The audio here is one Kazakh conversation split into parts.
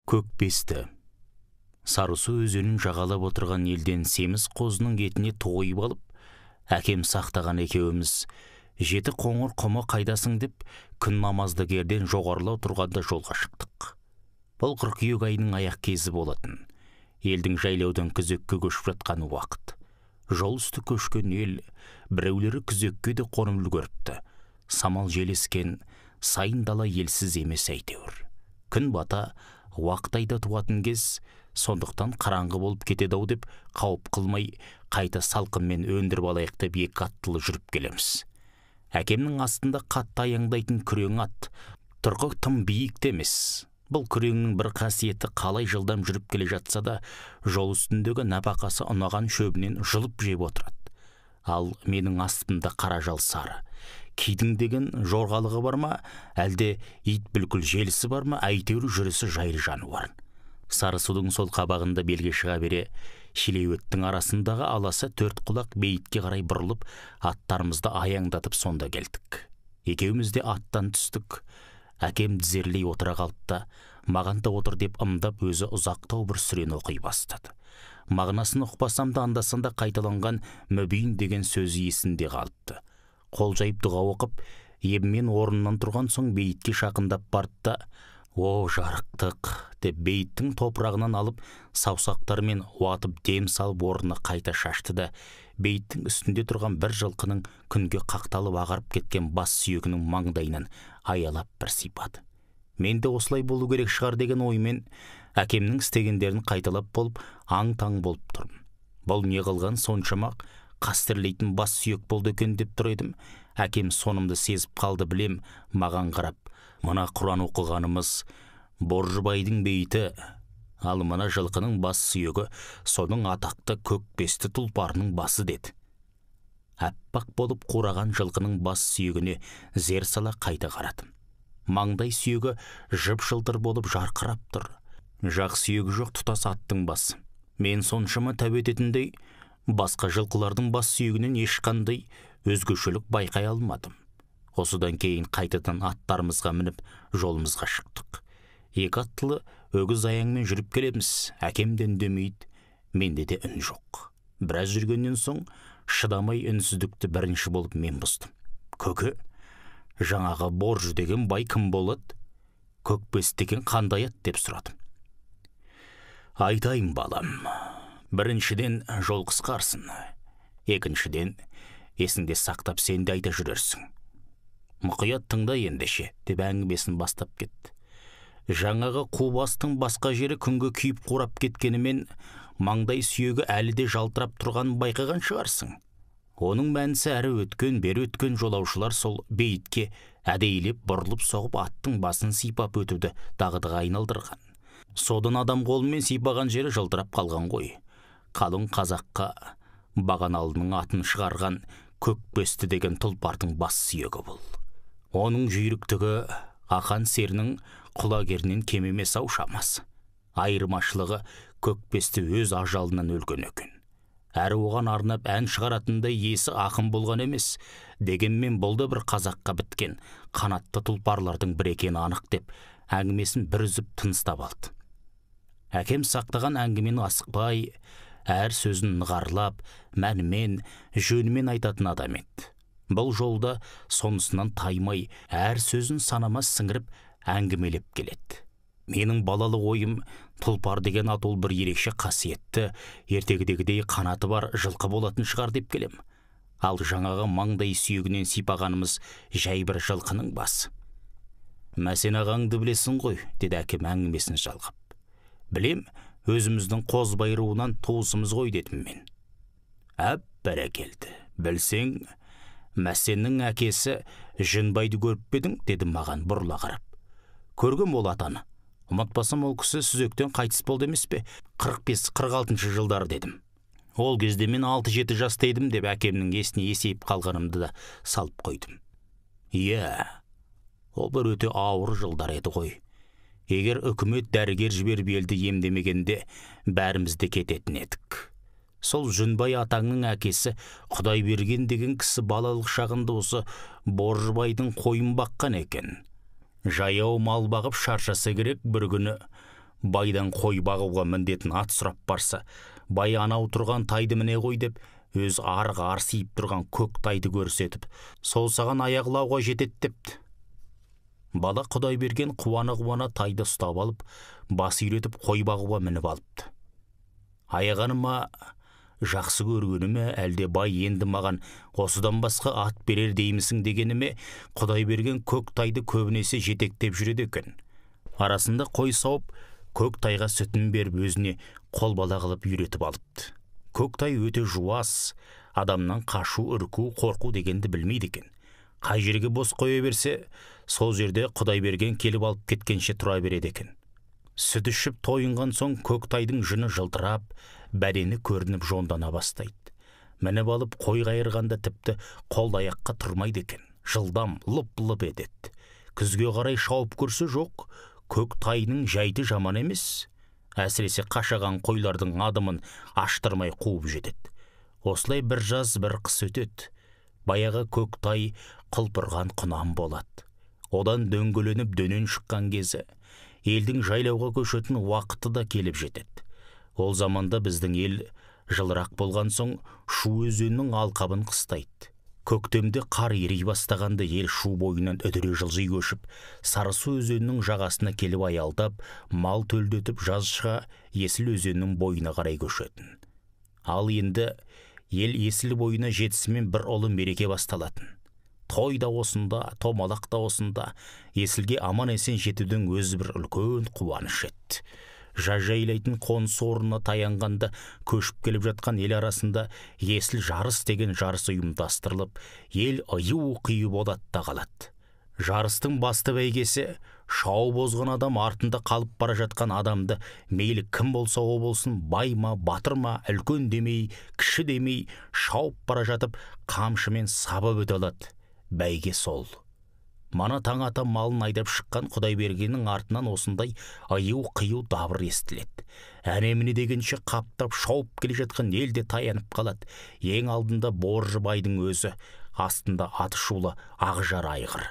Көкбесті. Сарысу өзенін жағалап отырған елден семіз қозының етіне тойып алып, әкем сақтаған екеуіміз жеті қоңыр құмы қайдасың деп күн намаздыгерден жоғарылау тұрғанда жолға шықтық. Бұл қыркүйек айының аяқ кезі болатын. Елдің жайлаудан күзекке көшіп жатқан уақыт. Жол үсті көшкен ел, біреулері күзекке де қонып үлгеріпті. Самал желескен, сайын дала елсіз емес әйтеуір. Күн бата, уақыт айда туатын кез, сондықтан қараңғы болып кетеді ау деп қауіп қылмай, қайта салқынмен өндіріп алайық деп екі аттылы жүріп келеміз. Әкемнің астында қатты аяңдайтын күрең ат, тұрқы тым биік те емес. Бұл күреңнің бір қасиеті қалай жылдам жүріп келе жатса да, жол үстіндегі нәпақасы ұнаған шөбінен жұлып жеп отырады. Ал менің астымда қара жал сары. Кидің деген жорғалығы бар ма, әлде ит бүлкіл желісі бар ма, әйтеуір жүрісі жайлы жануар. Сарысудың сол қабағында белге шыға бере, шилеуеттің арасындағы аласа төрт құлақ бейітке қарай бұрылып, аттарымызды аяңдатып сонда келдік. Екеуміз де аттан түстік. Әкем тізерлей отыра қалды да, маған да отыр деп ымдап өзі ұзақтау бір сүрені оқи бастады. Мағынасын ұқпасам да анда-санда қайталанған мүбиін деген сөзі есімде қалыпты. Қол жайып дұға оқып, ебімен орнынан тұрған соң бейітке жақындап барды да, «О, жарықтық!» деп бейіттің топырағынан алып, саусақтарымен уатып дем салып орнына қайта шашты да, бейіттің үстінде тұрған бір жылқының күнге қақталып ағарып кеткен бас сүйегінің маңдайынан аялап бір сипады. Мен де осылай болу керек шығар деген оймен әкемнің істегендерін қайталап болып, аң-таң болып тұрмын. Бұл не қылған соншама қастерлейтін бас сүйек болды екен деп тұр едім. Әкем сонымды сезіп қалды білем, маған қарап, мына Құран оқығанымыз Боржыбайдың бейіті, ал мына жылқының бас сүйегі соның атақты көкбесті тұлпарының басы деді. Аппақ болып қураған жылқының бас сүйегіне зер сала қайта қарадым. Маңдай сүйегі жып-жылтыр болып жарқырап тұр. Жақ сүйегі жоқ тұтас аттың басы. Мен соншама тәу ететіндей басқа жылқылардың бас сүйегінен ешқандай өзгешелік байқай алмадым. Осыдан кейін қайтадан аттарымызға мініп жолымызға шықтық. Екі аттылы өгіз аяңмен жүріп келеміз. Әкем де үндемейді, менде де үн жоқ. Біраз жүргеннен соң шыдамай үнсіздікті бірінші болып мен бұздым. Көке, жаңағы Боржы деген бай кім болады? Көкбес деген қандай ат деп сұрадым. Айтайын балам. Біріншіден жол қысқарсын. Екіншіден есіңде сақтап сен де айта жүрерсің. Мұқият тыңда ендеше, деп әңгімесін бастап кетті. Жаңағы қубастың басқа жері күнге күйіп қурап кеткенімен маңдай сүйегі әлі де жалтырап тұрғанын байқаған шығарсың. Оның мәнісі әрі өткен, бері өткен жолаушылар сол бейітке әдейілеп бұрылып соғып аттың басын сипап өтуді дағдыға айналдырған. Содан адам қолымен сипаған жері жылтырап қалған ғой. Қалың қазаққа Бағаналының атын шығарған Көкбесті деген тұлпардың бас сүйегі бұл. Оның жүйріктігі Ақан серінің құлагерінен кем емес ау шамасы. Айырмашылығы Көкбесті өз ажалынан өлген екен. Әрі оған арнап ән шығаратындай есі ақын болған емес, дегенмен бұл да бір қазаққа біткен қанатты тұлпарлардың бір екені анық деп әңгімесін бір үзіп тыныстап алды. Әкем сақтаған әңгімені асықпай, әр сөзін нығарлап, мәнімен, жөнімен айтатын адам еді. Бұл жолда сонысынан таймай, әр сөзін санама сіңіріп әңгімелеп келеді. Менің балалық ойым тұлпар деген ат ол бір ерекше қасиетті, ертегідегідей қанаты бар жылқы болатын шығар деп келем. Ал жаңағы маңдай сүйегінен сипағанымыз жай бір жылқының басы. Мәсен ағаңды білесің ғой, деді әкем әңгімесін жалғап. Білем, өзіміздің Қозбай руынан туысымыз ғой дедім мен. Әп бәрекелді. Білсең, Мәсеннің әкесі Жүнбайды көріп пе едің, деді маған бұрыла қарап. Көргем ол атаны. Ұмытпасам ол кісі сүзектен қайтыс болды емес пе? 45-46 жылдары дедім. Ол кезде мен 6-7 жаста едім деп әкемнің есіне есейіп қалғанымды да салып қойдым. Иә, ол бір өте ауыр жылдар еді ғой. Егер үкімет дәрігер жіберіп елді емдемегенде бәріміз де кететін едік. Сол Жүнбай атаңның әкесі Құдайберген деген кісі балалық шағында осы Боржыбайдың қойын баққан екен. Жаяу мал бағып шаршаса керек, бір күні Байдан қой бағуға міндетін ат сұрап барса, бай анау тұрған тайды міне қой деп, өз арғы арсиып тұрған көк тайды көрсетіп, сол саған аяғлауға жетеді депті. Бала Құдайберген қуана-қуана тайды ұстап алып, бас үйретіп қой бағуға мініп алыпты. Аяғаныма, жақсы көргеніме, әлде бай енді маған осыдан басқа ат берер деймісің дегеніме, Құдайберген көк тайды көбінесе жетектеп жүреді екен. Арасында қой сауып, көк тайға сүтін беріп өзіне қол бала қылып үйретіп алыпты. Көк тай өте жуас, адамнан қашу, үрку, қорқу дегенді білмейді екен. Қай жерге бос қоя берсе, сол жерде Құдайберген келіп алып кеткенше тұра береді екен. Сүт ішіп тойынған соң көк тайдың жүні жылтырап, бәдені көрініп жондана бастайды. Мініп алып қой қайырғанда тіпті қол аяққа тұрмайды екен. Жылдам лып-лып етеді. Күзге қарай шауып көрсе жоқ, көк тайдың жайты жаман емес. Әсіресе қашаған қойлардың адымын аштырмай қуып жетеді. Осылай бір жаз, бір қыс өтеді. Баяғы көк тай құлпырған құнан болады. Одан дөңгеленіп дөнен шыққан кезі, елдің жайлауға көшетін уақыты да келіп жетеді. Ол заманда біздің ел жылырақ болған соң Шу өзенінің алқабын қыстайды. Көктемде қар ери бастағанда ел Шу бойынан үдіре жылжи көшіп, Сарысу өзенінің жағасына келіп аялдап, мал төлдетіп жаз шыға Есіл өзенінің бойына қарай көшетін. Ал енді ел Есіл бойына жетісімен бір ұлы мереке басталатын. Той да осында, томалақ та осында, Есілге аман-есен жетудің өзі бір үлкен қуаныш еді. Жаз жайлайтын қоныс орнына таянғанда көшіп келіп жатқан ел арасында Есіл жарыс деген жарыс ұйымдастырылып, ел ию-қию болады да қалады. Жарыстың басты бәйгесі шауып озған адам артында қалып бара жатқан адамды мейлі кім болса о болсын, бай ма, батыр ма, үлкен демей, кіші демей, шауып бара жатып қамшымен сабып өте алады. Бәйге сол. Мана таң ата малын айдап шыққан Құдайбергеннің артынан осындай ию-қию дабыр естіледі. Әне-міне дегенше қаптап шауып келе жатқан ел де таянып қалады. Ең алдында Боржыбайдың өзі, астында аты шулы Ақжар айғыр.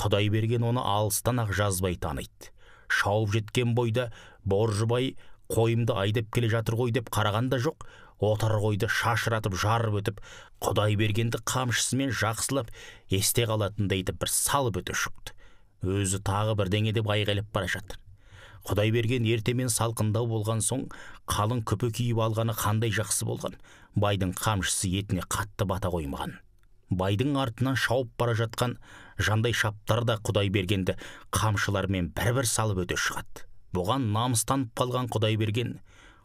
Құдайберген оны алыстан ақ жазбай таниды. Шауып жеткен бойда Боржыбай қойымды айдап келе жатыр ғой деп қарағанда жоқ, отар қойды шашыратып жарып өтіп, Құдайбергенді қамшысымен жақсылап есте қалатындай етіп бір салып өте шықты. Өзі тағы бірдеңе деп айғайлап бара жатыр. Құдайберген ертемен салқындау болған соң қалың күпі киіп алғаны қандай жақсы болған. Байдың қамшысы етіне қатты бата қоймаған. Байдың артынан шауып бара жатқан жандай шаптар да Құдайбергенді қамшылармен бір-бір салып өте шығады. Бұған намыстанып қалған Құдайберген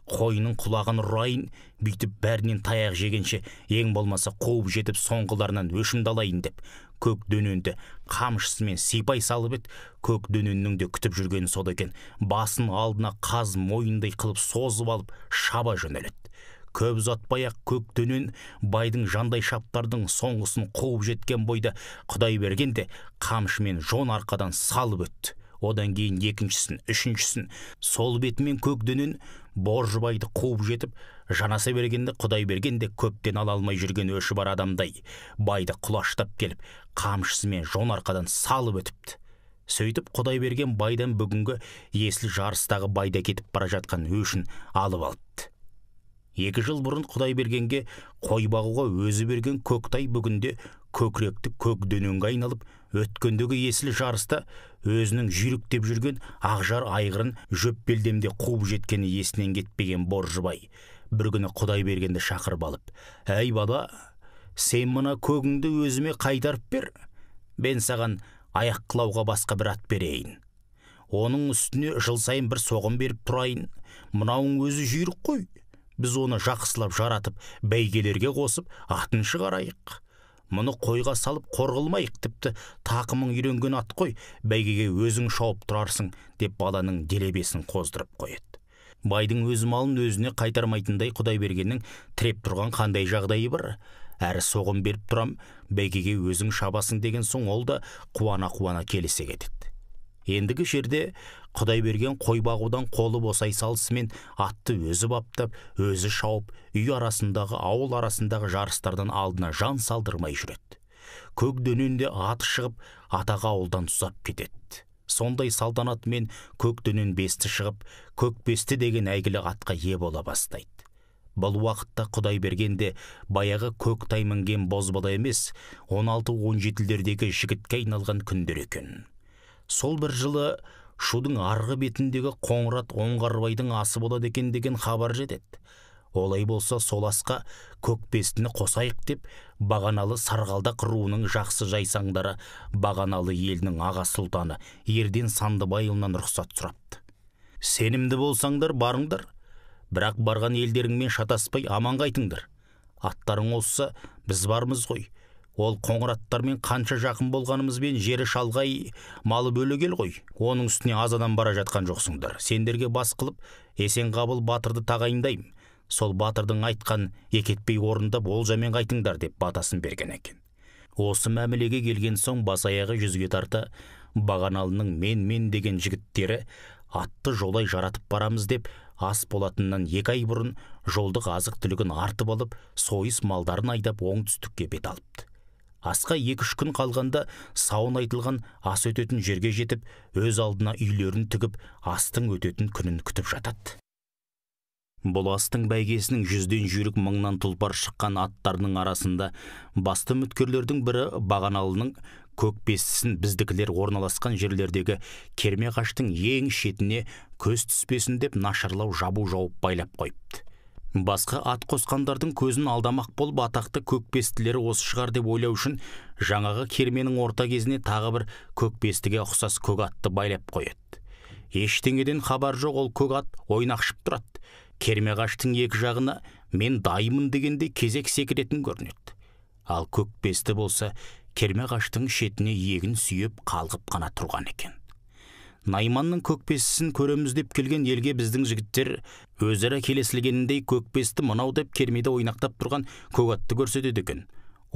қойының құлағын ұрайын, бүйтіп бәрінен таяқ жегенше ең болмаса қуып жетіп соңғыларынан өшімді алайын деп көк дөненді қамшысымен сипай салып еді. Көк дөненнің де күтіп жүргені сол екен. Басын алдына қаз мойындай қылып созып алып шаба жөнеледі. Көп ұзатпай-ақ көк дөнен байдың жандай шаптардың соңғысын қуып жеткен бойда Құдайберген де қамшымен жон арқадан салып өтті. Одан кейін екіншісін, үшіншісін, сол бетімен көк дөнен Боржыбайды қуып жетіп, жанаса бергенде Құдайберген де көптен ала алмай жүрген өші бар адамдай байды құлаштап келіп, қамшысымен жон арқадан салып өтіпті. Сөйтіп Құдайберген байдан бүгінгі Есіл жарыстағы байда кетіп бара жатқан өшін алып алыпты. 2 жыл бұрын Құдайбергенге қой бағуға өзі берген көктай бүгінде көкіректі көк дөненге айналып, өткендегі Есіл жарыста өзінің жүйріктеп жүрген Ақжар айғырын жөп белдемде қуып жеткені есінен кетпеген Боржыбай бір күні Құдайбергенді шақырып алып, «Әй бала, сен мына көгіңді өзіме қайтарып бер, мен саған аяқ қылауға басқа бір ат берейін. Оның үстіне жыл сайын бір соғым беріп тұрайын. Мынауың өзі жүйрік қой. Біз оны жақсылап жаратып, бәйгелерге қосып, атын шығарайық. Мұны қойға салып қор қылмайық, тіпті тақымың үйренген ат қой, бәйгеге өзің шауып тұрарсың», деп баланың делебесін қоздырып қояды. Байдың өз малын өзіне қайтармайтындай Құдайбергеннің тіреп тұрған қандай жағдайы бар? Әрі соғым беріп тұрам, бәйгеге өзің шабасың деген соң ол да қуана-қуана келісе кетеді. Ендігі жерде Құдайберген қой бағудан қолы босай салысымен атты өзі баптап, өзі шауып, үй арасындағы, ауыл арасындағы жарыстардан алдына жан салдырмай жүреді. Көк дөненде аты шығып, атағы ауылдан ұзап кетеді. Сондай салтанатымен көк дөнен бесті шығып, Көкбесті деген әйгілі атқа ие бола бастайды. Бұл уақытта Құдайберген де баяғы көк тай мінген бозбала емес, 16-17-лердегі жігітке айналған күндер екен. Сол бір жылы Шудың арғы бетіндегі Қоңырат Оңғарбайдың асы болады екен деген хабар жетеді. Олай болса сол асқа Көкбестіні қосайық деп Бағаналы Сарғалдақ руының жақсы жайсаңдары Бағаналы елінің аға сұлтаны Ерден Сандыбайұлынан рұқсат сұрапты. Сенімді болсаңдар барыңдар, бірақ барған елдеріңмен шатаспай аман қайтыңдар. Аттарың озса біз бармыз ғой. Ол қоңыраттармен қанша жақын болғанымызбен жері шалғай, малы бөлек ел ғой. Оның үстіне аз адам бара жатқан жоқсыңдар. Сендерге бас қылып Есенғабыл батырды тағайындаймын. Сол батырдың айтқан екетпей орындап олжамен қайтыңдар деп батасын берген екен. Осы мәмілеге келген соң бас аяғы 100-ге тарта Бағаналының мен-мен деген жігіттері атты жолай жаратып барамыз деп ас болатыннан 2 ай бұрын жолдық азық-түлігін артып алып, сойыс малдарын айдап оңтүстікке бет алыпты. Асқа 2-3 күн қалғанда сауын айтылған ас өтетін жерге жетіп, өз алдына үйлерін тігіп, астың өтетін күнін күтіп жатады. Бұл астың бәйгесінің 100-ден жүйрік 1000-нан тұлпар шыққан аттарының арасында басты үміткерлердің бірі Бағаналының Көкбестісін біздікілер орналасқан жерлердегі керме ағаштың ең шетіне көз түспесін деп нашарлау жабу жауып байлап қойыпты. Басқа ат қосқандардың көзін алдамақ болып атақты көкбестілері осы шығар деп ойлау үшін жаңағы керменің орта кезіне тағы бір көкбестіге ұқсас көк атты байлап қояды. Ештеңеден хабар жоқ, ол көк ат ойнақшып тұрады. Керме ағаштың екі жағына мен дайымын дегенде кезек секіретін көрінеді. Ал көкбесті болса керме ағаштың шетіне иегін сүйеп қалғып қана тұрған екен. Найманның көкбестісін көреміз деп келген елге біздің жігіттер өзара келесілгеніндей көкбесті мынау деп кермеде ойнақтап тұрған көк атты көрсетеді екен.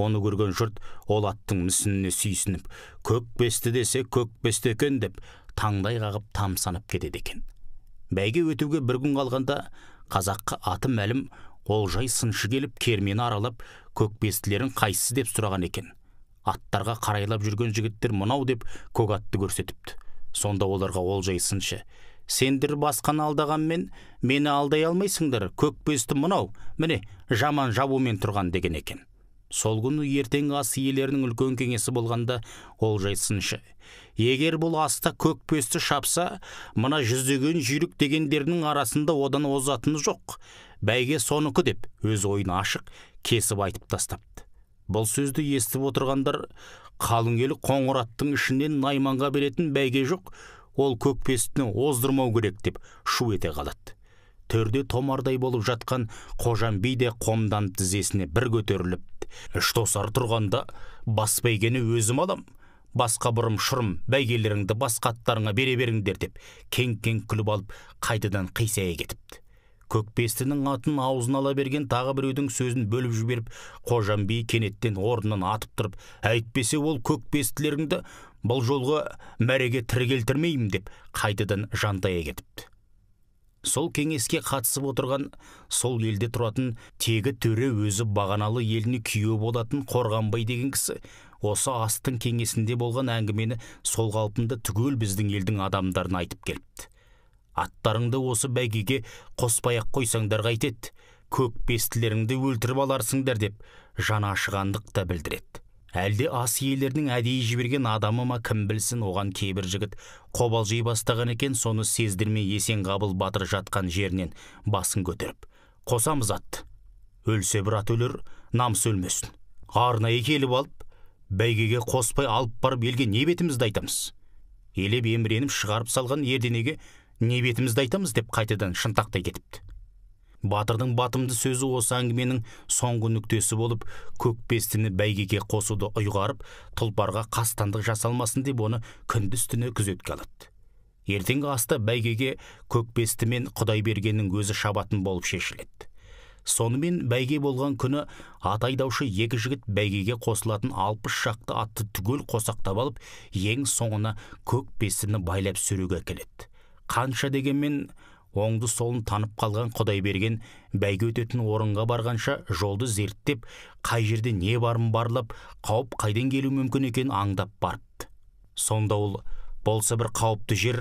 Оны көрген жұрт ол аттың мүсініне сүйсініп, көкбесті десе көкбесті екен деп таңдай қағып тамсанып кетеді екен. Бәйге өтуге бір күн қалғанда қазаққа аты мәлім Олжай сыншы келіп кермені аралап көкбестілерін қайсысы деп сұраған екен. Аттарға қарайлап жүрген жігіттер мынау деп көк атты көрсетіпті. Сонда оларға Олжай сыншы: сендер басқаны алдағанмен мені алдай алмайсыңдар, көкбесті мынау, міне жаман жабумен тұрған деген екен. Сол күні ертеңгі ас иелерінің үлкен кеңесі болғанда Олжай сыншы: егер бұл аста көкбесті шапса, мына жүздеген жүйрік дегендерінің арасында одан озатыны жоқ, бәйге соныкі деп өз ойын ашық кесіп айтып тастапты. Бұл сөзді естіп отырғандар қалың елі Қоңыраттың ішінен Найманға беретін бәйге жоқ, ол көкбестіні оздырмау керек деп шу ете қалады. Төрде томардай болып жатқан Қожан би де қомданып тізесіне бір көтеріліп, үш тосар тұрғанда бас бәйгені өзім алам, басқа бұрым шұрым бәйгелеріңді басқа аттарыңа бере беріңдер деп кең-кең күліп алып қайтадан қисая кетіпті. Көкбестінің атын аузына ала берген тағы біреудің сөзін бөліп жіберіп, Қожан би кенеттен орнынан атып тұрып, әйтпесе ол көкбестілеріңді бұл жолғы мәреге тірі келтірмеймін деп қайтадан жантая кетіпті. Сол кеңеске қатысып отырған сол елде тұратын тегі төре өзі Бағаналы еліне күйеу болатын Қорғанбай деген кісі осы астың кеңесінде болған әңгімені сол қалпында түгел біздің елдің адамдарына айтып келіпті. Аттарыңды осы бәйгеге қоспай-ақ қойсаңдар қайтеді, көкбестілеріңді өлтіріп аларсыңдар деп жаны ашығандық та білдіреді. Әлде ас иелерінің әдейі жіберген адамы ма кім білсін, оған кейбір жігіт қобалжи бастаған екен, соны сездірмей Есенғабыл батыр жатқан жерінен басын көтеріп, қосамыз атты, өлсе бір ат өлер, намыс өлмесін. Арнайы келіп алып, бәйгеге қоспай алып барып елге не бетімізді айтамыз? Елеп еміреніп шығарып салған ерденеге не бетімізді айтамыз деп қайтадан шынтақтай кетіпті. Батырдың батымды сөзі осы әңгіменің соңғы нүктесі болып, көкбестіні бәйгеге қосуды ұйғарып, тұлпарға қастандық жасалмасын деп оны күндіз-түні күзетке алады. Ертеңгі аста бәйгеге Көкбесті мен Құдайбергеннің өзі шабатын болып шешіледі. Сонымен бәйге болған күні ат айдаушы екі жігіт бәйгеге қосылатын 60 шақты атты түгел қосақтап алып, ең соңына Көкбестіні байлап сүруге әкеледі. Қанша дегенмен оңды солын танып қалған Құдайберген бәйге өтетін орынға барғанша жолды зерттеп, қай жерде не барын барлап, қауіп қайдан келуі мүмкін екенін аңдап барыпты. Сонда ол Болса бір қауіпті жер,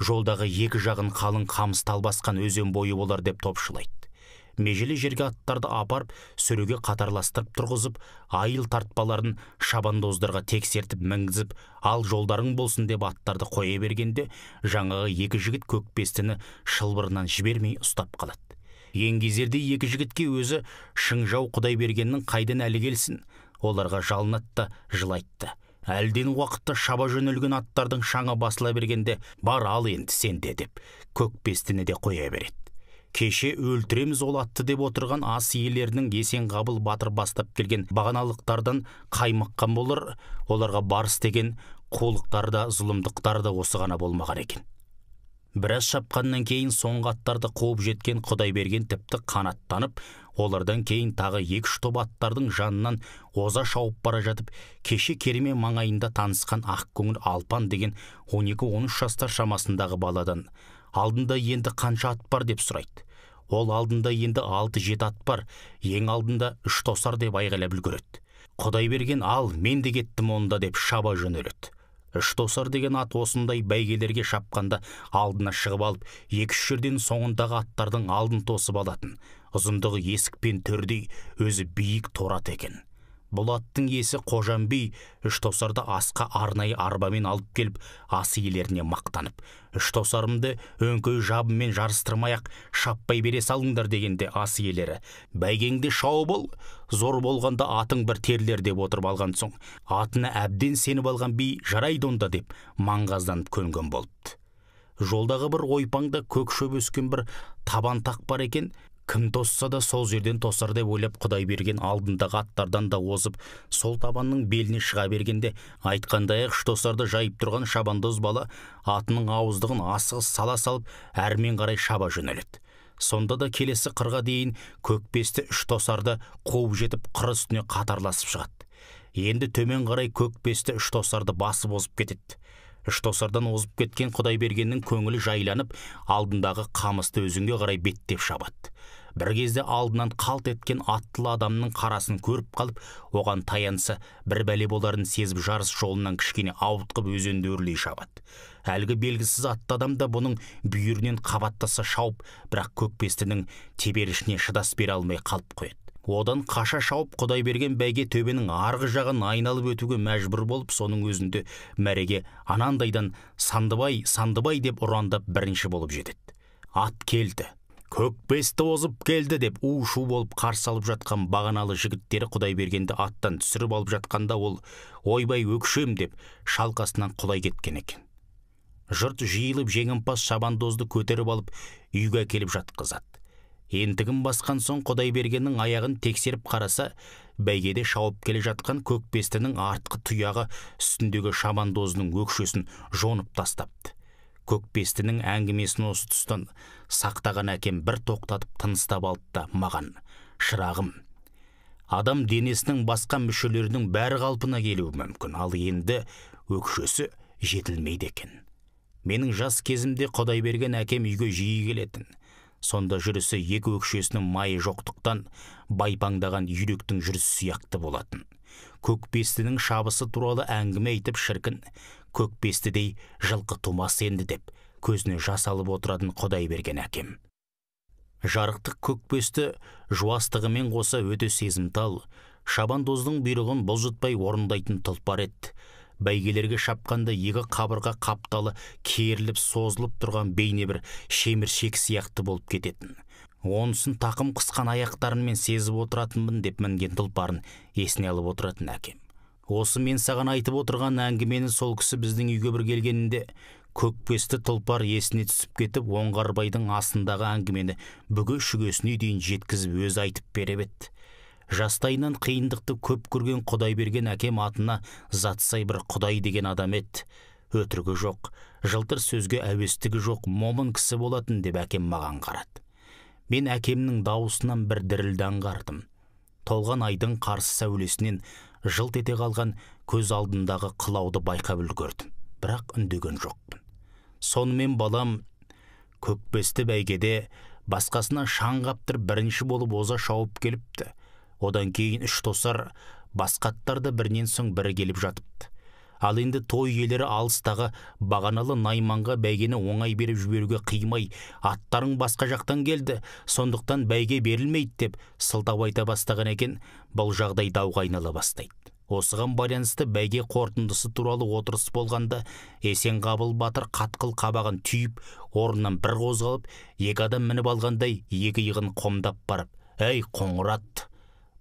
жолдағы екі жағын қалың қамыс талбасқан өзен бойы болар деп топшылайды. Межелі жерге аттарды апарып, сүруге қатарластырып тұрғызып, айыл тартпаларын шабандоздарға тексертіп мінгізіп, ал жолдарың болсын деп аттарды қоя бергенде, жаңағы екі жігіт көкбестіні шылбырынан жібермей ұстап қалады. Еңгезердей екі жігітке өзі Шыңжау Құдайбергеннің қайдан әлі келсін, оларға жалынады да жылайтты. Әлден уақытта шаба жөнелген аттардың шаңы басыла бергенде, бар ал енді сен де деп көкбестіні де қоя береді. Кеше өлтіреміз ол атты деп отырған ас иелерінің Есенғабыл батыр бастап келген бағаналықтардан қаймыққан болар, оларға барыс деген қулықтар да зұлымдықтар да осы ғана болмаған екен. Біраз шапқаннан кейін соңғы аттарды қуып жеткен Құдайберген тіпті қанаттанып, олардан кейін тағы екі-үш топ аттардың жанынан оза шауып бара жатып, кеше керме маңайында танысқан ақкөңіл Алпан деген 12-13 жастар шамасындағы баладан алдында енді қанша ат бар деп сұрайды. Ол алдында енді 6-7 ат бар, ең алдында 3 тосар деп айғайлап үлгереді. Құдайберген ал, мен де кеттім онда деп шаба жөнеледі. 3 тосар деген ат осындай бәйгелерге шапқанда алдына шығып алып, 2-3 жерден соңындағы аттардың алдын тосып алатын. Ұзындығы есік пен төрдей, өзі биік торы ат екен. Бұл аттың иесі Қожан би 3 тосарды асқа арнайы арбамен алып келіп, ас иелеріне мақтанып, 3 тосарымды өңкей жабымен жарыстырмай-ақ шаппай бере салыңдар дегенде ас иелері, бәйгеңде шау бол, зор болғанда атың бір терлер деп отырып алған соң, атына әбден сеніп алған би жарайды онда деп маңғазданып көнген болыпты. Жолдағы бір ойпаңда көк шөп өскен бір табан тақ бар екен, кім тосса да сол жерден тосар деп ойлап Құдайберген алдындағы аттардан да озып, сол табанның беліне шыға бергенде, айтқандай-ақ үш тосарды жайып тұрған шабандоз бала атының ауыздығын асығыс сала салып, әрмен қарай шаба жөнеледі. Сонда да келесі қырға дейін көкбесті үш тосарды қуып жетіп, қыр үстіне қатарласып шығады. Енді төмен қарай көкбесті үш тосарды басып озып кетеді. Үш тосардан озып кеткен Құдайбергеннің көңілі жайланып, алдындағы қамысты өзенге қарай беттеп шабады. Бір кезде алдынан қалт еткен аттылы адамның қарасын көріп қалып, оған таянса бір бәле боларын сезіп жарыс жолынан кішкене ауытқып өзенді өрлей шабады. Әлгі белгісіз атты адам да бұның бүйірінен қабаттаса шауып, бірақ көкбестінің теберішіне шыдас бере алмай қалып қояды. Одан қаша шауып Құдайберген бәйге төбенің арғы жағын айналып өтуге мәжбүр болып, соның өзінде мәреге анандайдан Сандыбай, Сандыбай деп ұрандап бірінші болып жетеді. Ат келді, көкбесті озып келді деп у-шу болып қарсы алып жатқан бағаналы жігіттері Құдайбергенді аттан түсіріп алып жатқанда ол ойбай өкшем деп шалқасынан құлай кеткен екен. Жұрт жиылып жеңімпаз шабандозды көтеріп алып үйге әкеліп жатқызады. Ентігін басқан соң Құдайбергеннің аяғын тексеріп қараса, бәйгеде шауып келе жатқан көкбестінің артқы тұяғы үстіндегі шабандозының өкшесін жонып тастапты. Көкбестінің әңгімесін осы тұстан сақтаған әкем бір тоқтатып тыныстап алды да маған, шырағым, адам денесінің басқа мүшелерінің бәрі қалпына келуі мүмкін, ал енді өкшесі жетілмейді екен. Менің жас кезімде Құдайберген әкем үйге жиі келетін. Сонда жүрісі екі өкшесінің майы жоқтықтан байпаңдаған үйректің жүрісі сияқты болатын. Көкбестінің шабысы туралы әңгіме айтып шіркін, көкбестідей жылқы тумас енді деп көзіне жас алып отыратын Құдайберген әкем. Жарықтық көкбесті жуастығымен қоса өте сезімтал, шабандоздың бұйрығын бұлжытпай орындайтын тұлпар еді. Бәйгелерге шапқанда екі қабырға қапталы керіліп созылып тұрған бейне бір шеміршек сияқты болып кететін. Онысын тақым қысқан аяқтарымен сезіп отыратынмын деп мінген тұлпарын есіне алып отыратын әкем. Осы мен саған айтып отырған әңгімені сол кісі біздің үйге бір келгенінде көкбесті тұлпар есіне түсіп кетіп, Оңғарбайдың астындағы әңгімені бүге-шүгесіне дейін жеткізіп өзі айтып беріп еді. Жастайынан қиындықты көп көрген Құдайберген әкем атына затсай бір Құдай деген адам еді. Өтірігі жоқ, жылтыр сөзге әуестігі жоқ, момын кісі болатын деп әкем маған қарады. Мен әкемнің дауысынан бір дірілді аңғардым. Толған айдың қарсы сәулесінен жылт ете қалған көз алдындағы қылауды байқап үлгердім, бірақ үндеген жоқпын. Сонымен балам, көкбесті бәйгеде басқасына шаң қаптырып бірінші болып оза шауып келіпті. Одан кейін үш тосар басқа аттар да бірінен соң бірі келіп жатыпты. Ал енді той иелері алыстағы Бағаналы Найманға бәйгені оңай беріп жіберуге қимай, аттарың басқа жақтан келді, сондықтан бәйге берілмейді деп сылтау айта бастаған екен, бұл жағдай дауға айнала бастайды. Осыған байланысты бәйге қорытындысы туралы отырыс болғанда Есенғабыл батыр қатқыл қабағын түйіп, орнынан бір қозғалып, екі адам мініп алғандай екі иығын қомдап барып, «Әй, Қоңырат,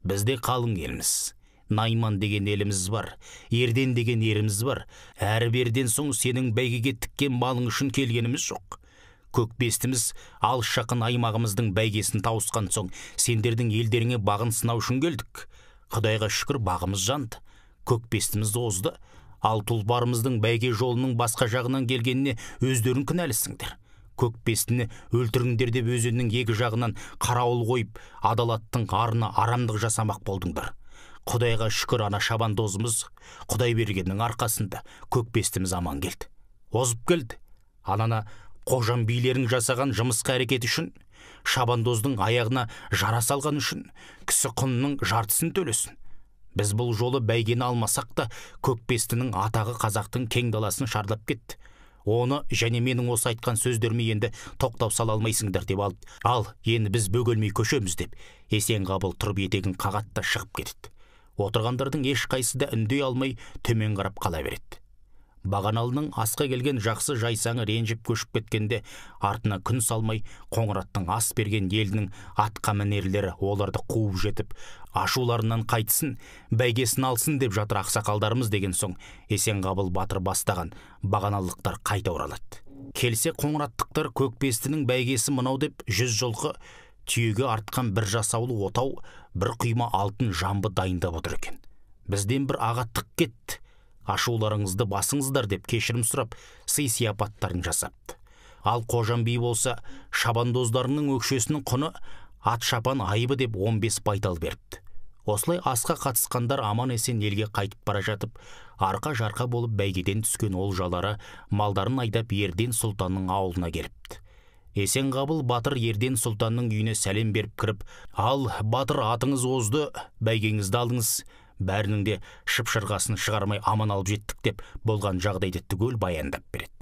біз де қалың елміз. Найман деген еліміз бар, Ерден деген еріміз бар. Әрі берден соң сенің бәйгеге тіккен малың үшін келгеніміз жоқ. Көкбестіміз алыс жақын аймағымыздың бәйгесін тауысқан соң сендердің елдеріңе бағын сынау үшін келдік. Құдайға шүкір, бағымыз жанды, көкбестіміз озды. Ал тұлпарымыздың бәйге жолының басқа жағынан келгеніне өздерің кінәлісіңдер. Көкбестіні өлтіріңдер деп өзеннің екі жағынан қарауыл қойып, адалаттың арына арамдық жасамақ болдыңдар. Құдайға шүкір, ана шабандозымыз Құдай бергеннің арқасында көкбестіміз аман келді, озып келді. Анана қожан билерің жасаған жымысқы әрекет үшін, шабандоздың аяғына жара салған үшін кісі құнының жартысын төлесін. Біз бұл жолы бәйгені алмасақ та, көкбестінің атағы қазақтың кең даласын шарлап кетті. Оны және менің осы айтқан сөздеріме енді тоқтау сала алмайсыңдар деп алып, ал енді біз бөгелмей көшеміз деп Есенғабыл тұрып етегін қағады да шығып кетеді. Отырғандардың ешқайсысы да үндей алмай төмен қарап қала береді. Бағаналының асқа келген жақсы жайсаңы ренжіп көшіп кеткенде артына күн салмай Қоңыраттың ас берген елінің атқа мінерлері оларды қуып жетіп, ашуларынан қайтсын, бәйгесін алсын деп жатыр ақсақалдарымыз деген соң Есенғабыл батыр бастаған бағаналықтар қайта оралады. Келсе қоңыраттықтар көкбестінің бәйгесі мынау деп 100 жылқы түйеге артқан бір жасаулы отау, бір құйма алтын жамбы дайындап отыр екен. Бізден бір ағаттық кетті, ашуларыңызды басыңыздар деп кешірім сұрап, сый-сияпаттарын жасапты. Ал Қожан би болса, шабандоздарының өкшесінің құны ат шапан айыбы деп 15 байтал беріпті. Осылай асқа қатысқандар аман-есен елге қайтып бара жатып, арқа-жарқа болып бәйгеден түскен олжалары малдарын айдап Ерден сұлтанның ауылына келіпті. Есенғабыл батыр Ерден сұлтанның үйіне сәлем беріп кіріп, «Ал, батыр, атыңыз озды, бәйгеңізді алдыңыз, бәрінің де шып-шырғасын шығармай аман алып жеттік» деп болған жағдайды түгел баяндап береді.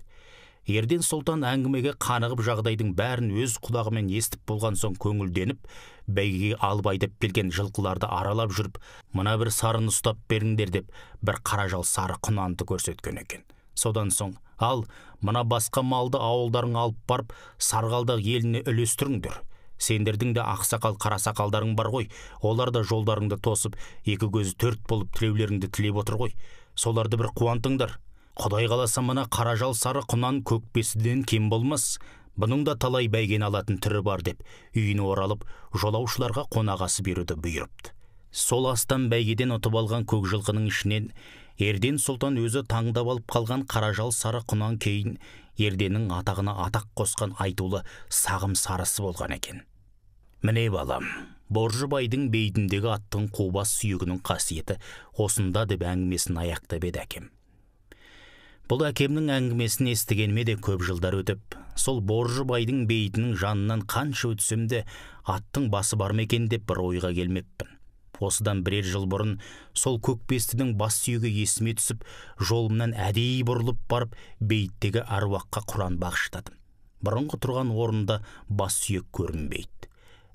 Ерден сұлтан әңгімеге қанығып жағдайдың бәрін өз құлағымен естіп болған соң көңілденіп, бәйгеге алып айдап келген жылқыларды аралап жүріп, «Мына бір сарыны ұстап беріңдер» деп бір қаражал сары құнанды көрсеткен екен. Содан соң, «Ал, мына басқа малды ауылдарың алып барып, сарғалдақ еліне үлестіріңдер. Сендердің де ақсақал қарасақалдарың бар ғой, олар да жолдарыңды тосып, екі көзі төрт болып тілеулеріңді тілеп отыр ғой. Соларды бір қуантыңдар. Құдай қаласа мына қаражал сары құнан көкбестіден кем болмас, бұның да талай бәйгені алатын түрі бар» деп үйіне оралып, жолаушыларға қонақасы беруді бұйырыпты. Сол астан бәйгеден ұтып алған көк жылқының ішінен Ерден сұлтан өзі таңдап алып қалған қаражал сары құнан кейін Ерденнің атағына атақ қосқан айтулы сағым сарысы болған екен. Міне балам, Боржыбайдың бейітіндегі аттың қубас сүйегінің қасиеті осында деп әңгімесін аяқтап еді әкем. Бұл әкемнің әңгімесін естігеніме де көп жылдар өтіп, сол Боржыбайдың бейітінің жанынан қанша өтсем де аттың басы бар ма екен деп бір ойға келмеппін. Осыдан бірер жыл бұрын сол көкбестінің бас сүйегі есіме түсіп, жолымнан әдейі бұрылып барып, бейіттегі аруаққа құран бағыштадым. Бұрынғы тұрған орында бас сүйек көрінбейді.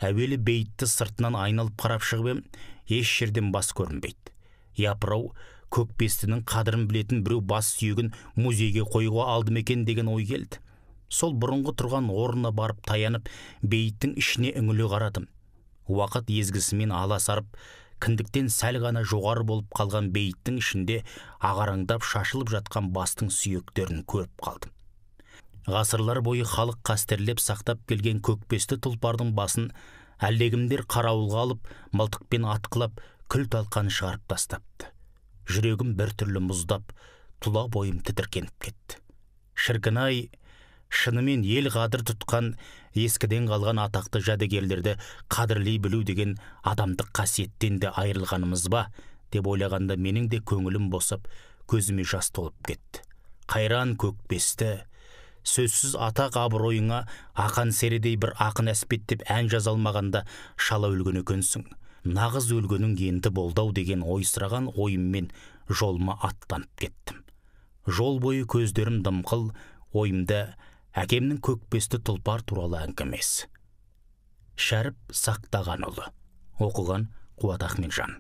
Әуелі бейітті сыртынан айналып қарап шығып ем, еш жерден бас көрінбейді. Япырау, көкбестінің қадірін білетін біреу бас сүйегін музейге қоюға алды ма екен деген ой келді. Сол бұрынғы тұрған орнына барып таянып, бейіттің ішіне үңіле қарадым. Уақыт езгісімен аласарып, кіндіктен сәл ғана жоғары болып қалған бейіттің ішінде ағараңдап шашылып жатқан бастың сүйектерін көріп қалдым. Ғасырлар бойы халық қастерлеп сақтап келген көкбесті тұлпардың басын әлдекімдер қарауылға алып, мылтықпен атқылап, күл талқан шығарып тастапты. Жүрегім бір түрлі мұздап, тұла бойым тітіркеніп кетті. Шіркін-ай, шынымен ел қадір тұтқан, ескіден қалған атақты жәдігерлерді қадірлей білу деген адамдық қасиеттен де айырылғанымыз ба деп ойлағанда менің де көңілім босап, көзіме жас толып кетті. Қайран көкбесті, сөзсіз атақ абыройыңа Ақан серідей бір ақын әспеттеп ән жаза алмағанда шала өлген екенсің. Нағыз өлгенің енді болды-ау деген ойсыраған ойыммен жолыма аттанып кеттім. Жол бойы көздерім дымқыл, ойымда әкемнің көкбесті тұлпар туралы әңгімесі. Шәріп Сақтағанұлы. Оқыған Қуат Ахметжан.